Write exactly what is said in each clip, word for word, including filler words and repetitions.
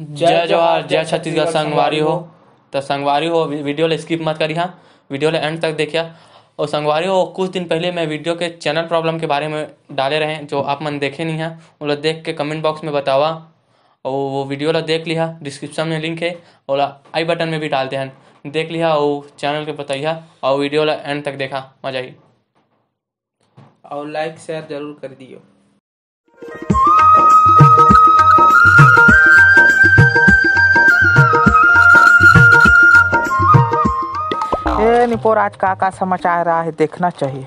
जय जोहार, जय छत्तीसगढ़ संगवारी हो। त संगवारी हो, वी-, video ल skip मत करिहा, video ल end तक देखिहा। और संगवारी हो, कुछ दिन पहले मैं video के channel problem के बारे में डाले रहे, जो आप मन देखे नहीं हैं, ओला देख के comment box में बतावा। और वो video ला देख लिहा, description में link है, ओला I button में भी डाल दे हन, देख लिहा और channel के बताइहा और video ला end तक देखा, मजा आई। और like share जरूर कर दियो। ए निपोर, आज का का समाचार आए हे, देखना चाहिए।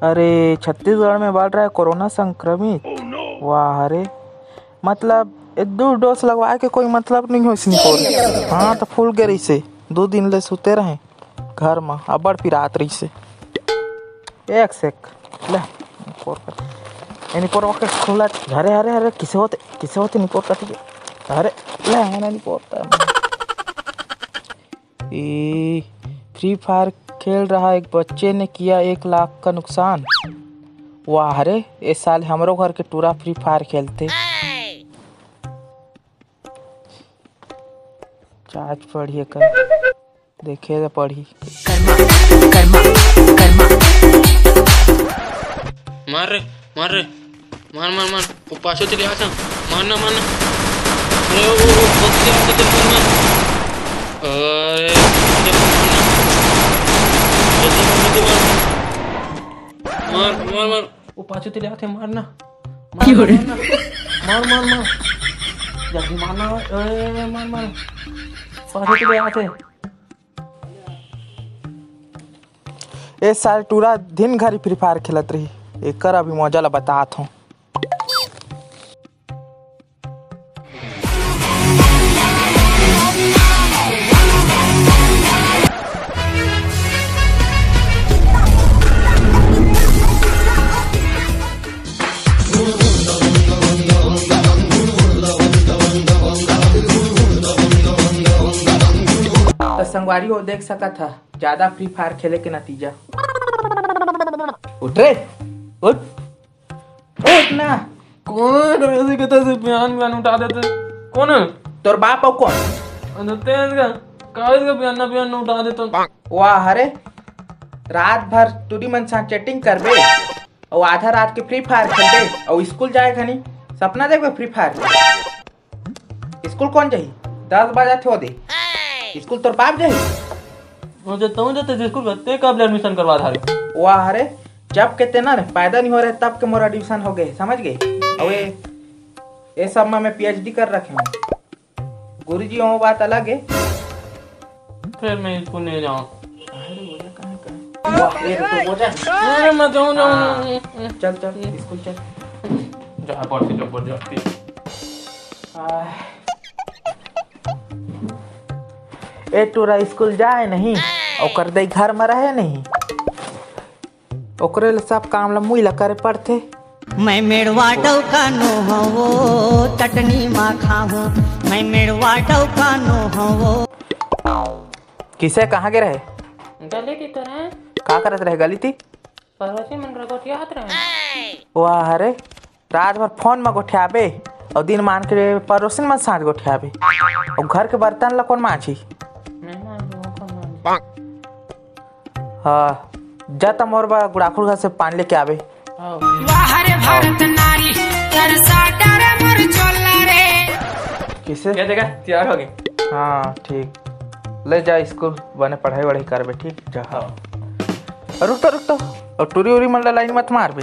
अरे, छत्तीसगढ़ में बढ़ रहा है कोरोना संक्रमित। वाह रे, मतलब, ए, दू dose लगवा के कोई मतलब नहीं हो इसने को। हाँ, तो फूल गे रहिसे, दो दिन ले सुते रहे घर में, अबड़ पिरात रहिसे। एक sec, ले, निपोर कर। ए, निपोर ओके खुला, अरे, अरे, अरे, किसे होते, किसे होते निपोर कट गया। अरे, ले, आना निपोर कर। ए, Free Fire खेल रहा एक बच्चे ने किया एक लाख का नुकसान। वाह रे, ए साल हमरो घर के टूरा Free Fire खेलते। चार्ज पड़िए कर, देखे तो पड़ी। मार रे, मार रे, मार, मार, मार। वो पाछू चले आता। मार ना, मार ना। अरे, वो, वो, वो, वो, वो, वो, मार, मार। अरे, जल्दी मार ना। जल्दी मार, जल्दी मार। मार, मार, मार। वो पाछू चले आते, मार ना। मार, मार, मार। मार, मार, मार। जल्दी मार ना। अरे, मार, मार। पाछू चले आते। ए साल टूरा दिन घरी Free Fire खेलत रही, एकर अभी मजा ला बतात हूँ। तो संगवारी हो देख सकत ह, ज्यादा Free Fire खेले के नतीजा। उठ रे, उठ, उठ ना। कौन है ऐसे कहता से बयान बयान उठा देते? कौन है? तोर बाप हो कौन? अरे तेज का, काहे का बयान ना बयान उठा देता? वाह रे, रात भर टूरी मन साथ chatting करबे और आधा रात के Free Fire खेलबे और स्कूल जाए घनी सपना देखबे Free Fire। स्कूल कौन जाही? दस बजा थे दे। स्कूल तोर बाप जाही? वो जब तू जाते थे स्कूल, ते कब ले admission करवा धारे? वाह रे, जब के ते ना रे, पैदा नहीं हो रहे तब के मोर admission हो गए, समझ गए? अबे, ये सब में मैं PhD कर रखे हूँ। गुरुजी, वो बात अलग है। फिर मैं स्कूल नहीं जाऊँ। अरे, बोझा कहाँ, कहाँ? वाह, ये रुको, बोझा। अरे, मैं जाऊँ, जाऊँ, हाँ। जाऊँ। चल, चल, स्कूल चल। जा, पढ़ के जबरदस्ती। आह। ए टूरा स्कूल जाए नहीं, ओकर दई घर में रहे नहीं, ओकरे ले सब काम ला मुई ला करे पड़थे। मैं मेड़वा डौका नो हवो, चटनी मा खाहूँ। मैं मेड़वा डौका नो हवो। किसे कहाँ गे रहे? गली ती तो रहे। का करत रहे गली ती? पड़ोसी मन रगोटियात रहे। वाह रे, रात भर फोन म गोठियाबे अउ दिन मान के पड़ोसिन मन साथ गोठियाबे, अउ घर के बर्तन ल कोन मांजही? मैं मांजहूँ, कोन मांजही? हाँ, जा त मोर बर गुड़ाखुर घर से पानी लेके आबे। हाँ। वाह रे भारत नारी, तरसा डारे मोर चोला रे। किसे? क्या जगह तैयार हो गए? हाँ, ठीक। ले जा स्कूल, बने पढ़ाई वढ़ाई करबे, ठीक? जा। हाँ। रुक तो, रुक तो। अउ टूरी उरी मन ला लाइन मत मारबे।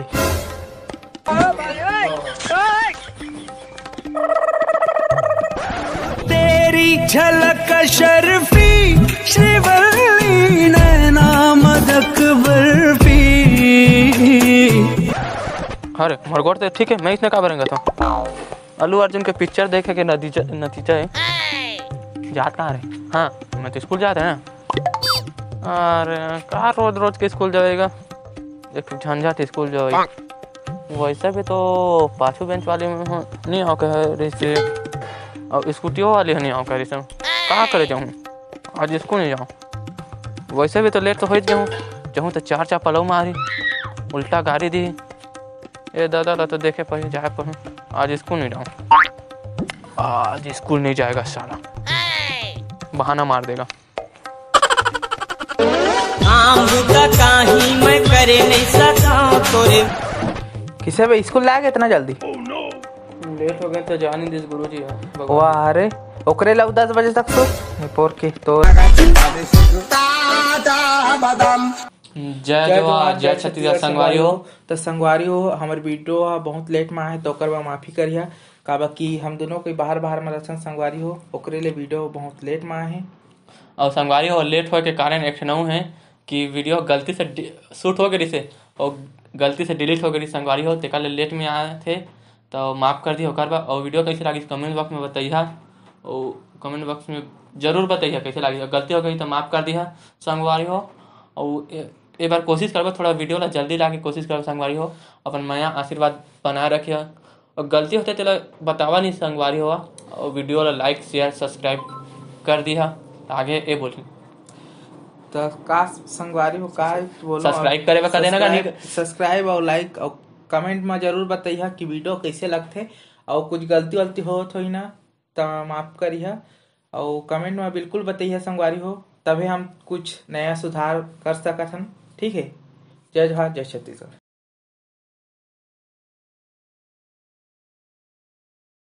तेरी झलक शर्फी, श्रीवल्ली नैना मदक बर्फी। अरे, मोर गोड़ ते ठीक है, मैं इसने का बरेंगा तो। अल्लू अर्जुन के पिक्चर देखे के नतीजा, नतीजा है। जात कहाँ रहे? हाँ, मैं तो स्कूल जात रहे ना। अरे, का रोज रोज के स्कूल जावेगा? एक ठो झंझट स्कूल जावे। वैसे भी तो पाछू बेंच वाले में हो, नहीं आओ कहे रहिसे, अउ स्कूटियो वाले हो नहीं आओ कहे रहिसे। का करे जाऊँ? आज स्कूल नहीं जाऊँ। वैसे भी तो लेट तो हो ही जाऊँ। जाऊँ तो चार चार पलव मारी, उल्टा गाड़ी दी। ए दादा ला तो देखे पड़ी, जाए पड़ी। आज स्कूल नहीं जाऊँ। आज स्कूल नहीं जाएगा साला, बहाना मार देगा। काम बुता काही मैं करे नहीं सका तोरे। किसे बे, स्कूल लागे इतना जल्दी? लेट हो गए तो जाने दिस गुरुजी। वाह रे, ओकरे ला दस बजे तक तो पोर के तो। जय जोहार, जय छत्तीसगढ़ संगवारी हो। तो संगवारी हो, हमर वीडियो ह बहुत लेट में आए, तो ओकर बर माफी करिहा, काबर कि हम दोनों कोई बाहर बाहर में रहथन संगवारी हो, ओकरे ले वीडियो बहुत लेट में आए। और संगवारी हो, लेट होए के कारण एक ठन अउ है कि वीडियो गलती से शूट हो गए रिसे और गलती से डिलीट हो गए रिसे संगवारी हो, तेकर ले लेट में आए थे, तो माफ कर दिहा ओकर बर। और वीडियो कैसे लागिस कमेंट बॉक्स में बताइहा, और कमेंट बॉक्स में जरूर बताइहा कैसे लागिस, और गलती हो गई तो माफ कर दिहा संगवारी हो। और ए, ए बार कोशिश करबा थोड़ा वीडियो ला जल्दी लाके कोशिश करबा संगवारी हो, अपन मया आशीर्वाद बनाए रखिहा। और गलती होते तेला बतावा नहीं संगवारी हो, और वीडियो ला लाइक शेयर सब्सक्राइब कर दिहा। आगे ए बोली तो का संगवारी हो, का बोलो सब्सक्राइब करे बर का देना का नहीं? सब्सक्राइब और लाइक और कमेंट में जरूर बताइहा कि वीडियो कैसे लगथे, और कुछ गलती वलती होत होई ना तो माफ करिहा, और कमेंट में बिल्कुल बताइहा संगवारी हो, तभे हम कुछ नया सुधार कर सकत हन। ठीक है, जय जोहार, जय छत्तीसगढ़।